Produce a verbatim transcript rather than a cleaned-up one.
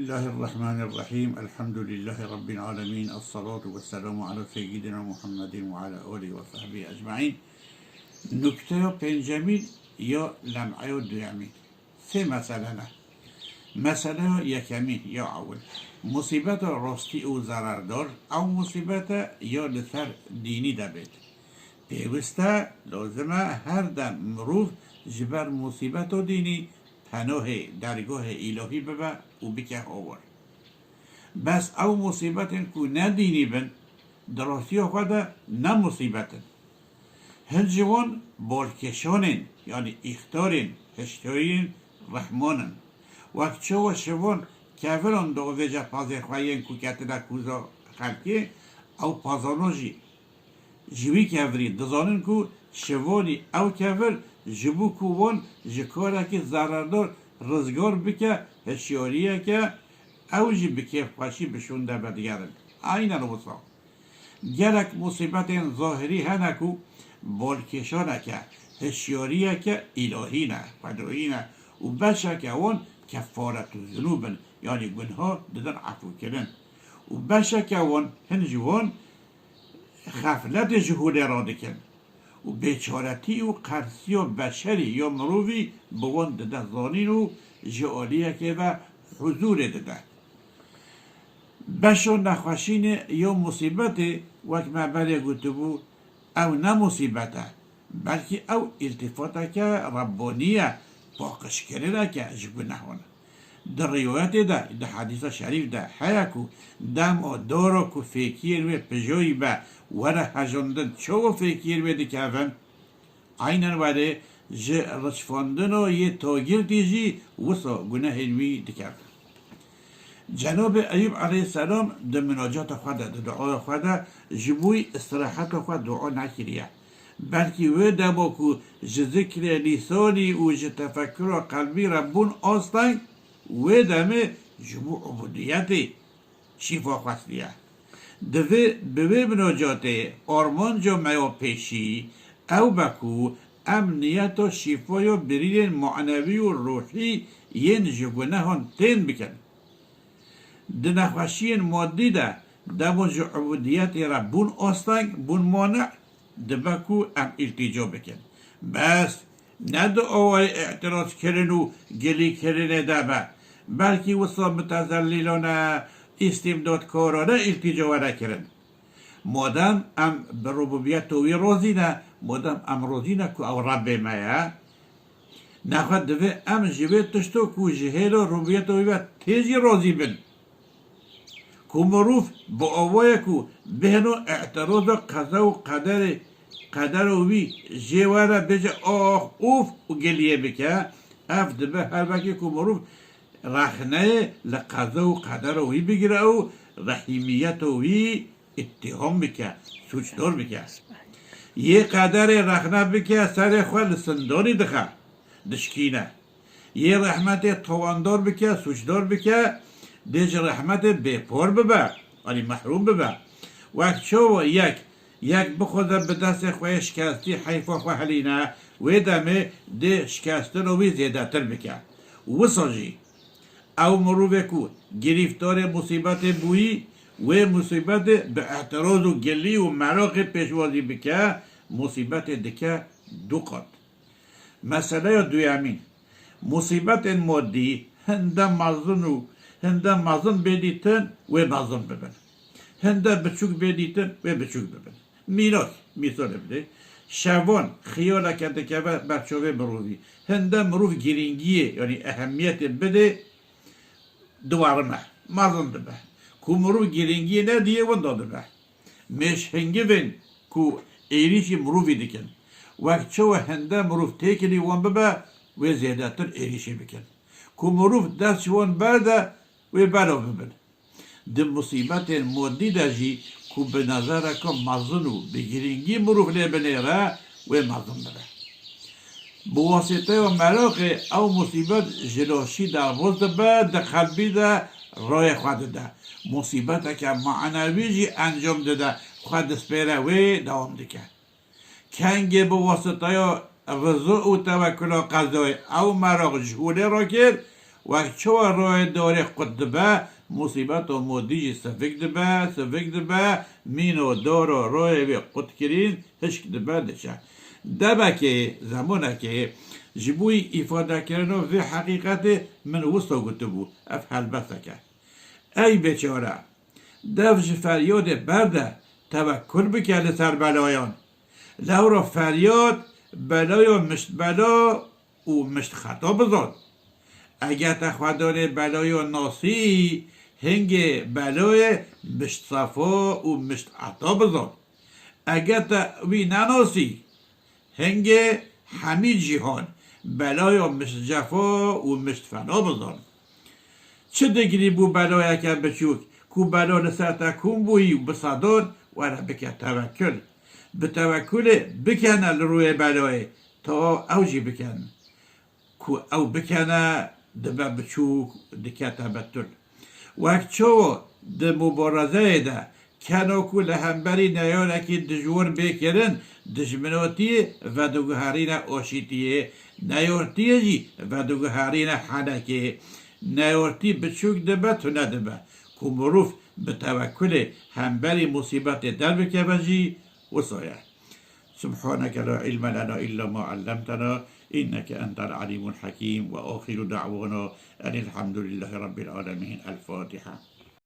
Bismillahirrahmanirrahim. Elhamdülillahi Rabbil alemin. Esselatu vesselamu ala seyyidina Muhammedin ve ala alihi ve sahbihi ecmaîn. Nukteya pêncemîn ya lem'eya duyemîn. Sê mesele ne. Meseleya yekemîn ya ewil. Musîbeta rastî û zerardar, ew musîbete ya li ser dînî de bêt. Pêwist e, lazim e her dem mirov ji ber musîbeta dînî penohê dergahê îlahî bibe û bike hawar. Bes ew musîbetên ku ne dînî bin, di rastiya xwe de ne musîbet in. Hin ji wan balkêşanên, yanî îxtarên, hişyariyên rehman in. Wek çawa şivan keviran diavêje pazê xwe yên ku ketine kûza xelkê, ew pazana jî ji wî kevirî dizanin ku şivanî ew kevir ji bo ku wan ji karekî zerardar rizgar bike, hişyariyeke ew jî bi kêfxweşî bi şûn de vedigerin. Aynen wisa. Gelek musîbetên zahirî hene ku balkêşaneke, hişyariyeke îlahî ne, xwedayî ne û beşeke wan kefaretûzunûb in, yanî gunha didin efûkirin. Û beşeke wan, hin ji wan xefletê ji holê radikin û bêçaretî û qersiya beşerî ya mirovî bi wan dide zanîn û ji aliyekê ve huzûrê dide. Beşa nexweşînê ya musîbetê, wek me berê gotibû, ew ne musîbet e, belkî ew îltîfateke Rebbanî ye, paqijkirineke ji gunehan. Di riwayetê de, di hedîsa şerîf de heye ku dema dora ku fêkiyên wê pijayî be were hejandin, çawa fêkiyên wê dikevin? Aynen were ji riçfandina yê tagirtî jî wisa gunehên wî dikevin. Cenabê Eyûb aleyhisselam di minacata xwe de, di duaya xwe de ji bo îstiraheta xwe dua nekiriye. Belkî wê dema ku ji zikrê lîsanî û ji tefekkura qelbî re bûn asteng, wê demê ji bo ubudiyetê şîfa xwestiye. Divê bi wê minacatê armanca me ya pêşî ew be ku em niyeta şîfaya birînên manewî û ruhî yên ji gunehan tên bikin. Di nexweşiyên madî de dema ji ubudiyetê re bûn asteng, bûn mane, dibe ku em îltîca bikin. Bes ne di awayê îtirazkirin û gilîkirinê de be, belkî wisa mutezellîlane, îstîmdadkarane îltîca were kirin. Madem em bi rububiyeta wî razî ne, madem em razî ne ku ew Rebbê me ye, nexwe divê em ji vê tişto ku ji hêla rububiyeta wî ve tê jî razî bin. Ku mirov bi awayek û bihêno îtiraza qeza û qederê, qedera wî jê were bêje ax, ûf û giliyê bike, ev dibe her wekî ku mirov rexneyê li qeza û qedera wî bigire û rehîmiyeta wî îttiham bike, sûcdar bike. Yê qederê rexne bike, serê xwe li sindanî dixe, dişkîne. Yê rehmetê tawandar bike, sûcdar bike, dê ji rehmetê bêpar bibe, anî mehrûm bibe. Wek çawa yek, yek bixwaze bi destê xwe yê şikestî heyfa xwe helîne, wê demê dê şikestina wî zêdetir bike. Wisa jî, ew mirovê ku girîftarê musîbetê bûyî, wê musîbetê bi îtiraz û gilî û meraqê pêşwazî bike, musîbetê dike du qat. Meseleya duyemîn, musîbetên madî hinde mezin û hinde mezin bê dîtin, wê mezin bibin. Hinde biçûk bê dîtin, wê biçûk bibin. Mînak, mîsalê bidê. Şevan xiyaleke dikeve ber çavê mirovî. Hinde mirov girîngiyê, yanî ehemiyetê bidê, diwerime, mezin dibe. Ku mirov girîngiyê nediyê, winda dibe. Mêşhingivên ku êrîşî mirovî dikin, wek çawa hinde mirov têkilî wan bibe, wê zêdetir êrîşê bikin. Ku mirov dest ji wan berde, wê belav bibin. Di musîbetên modî de jî ku bi nezereke mezin û bi girîngî mirov lê binêre, wê mezin bibe. Bi wasîteya meraqê ew musîbet ji laşî derbas dibe, di qelbî de rayê xwe dide. Musîbeteke manewî jî encam dide, xwe dispêre wê, dewam dike. Kengê bi wasiteya riza û tewekula qezayê ew meraq ji holê rakir, Wek çawa royê dorê qut dibe, musîbeta modî jî sivik dibe, sivik dibe, mîno doro royê wê qutkirîn hişk dibe diçe. Demekê, zemonekê ji bo îfadekirina vê heqîqetê min wisa gotibû, ev helbestek e. Ey bêçare! Dev ji feryadê berde, tewekkul bike li ser belayan. Lewra feryad, belaya mişt bela û mişt xeta bizan. Eger te Xwedanê belaya nasî, hingê belayê mişt sefa û mişt eta bizan. Eger te wî nenasî, hingê hemî cîhan, belaya mişt cefa û mişt fena bizan. Çi digirî bo belayeke biçûk, ku bela li ser te kom bûyî û bi sedan, were bike tewekkul. Bi tewekkulê bikene li rûyê belayê, ta ew jî biken. Ku ew bikene, dibe biçûk, dikete betul. Wek çawa di mubarezeyê de keno ku li hemberî neyarekî dijwar bê kirin, dijminotiyê vediguherîne aşîtiyê, neyartiyê jî vediguherîne henekê. Neyartî biçûk dibe, tune dibe. Ku mirov bi tewekkulê hemberî musîbetê derbikeve jî, wisa ye. سبحانك لا علم لنا إلا ما علمتنا إنك أنت العليم الحكيم وآخر دعوانا أن الحمد لله رب العالمين. الفاتحة.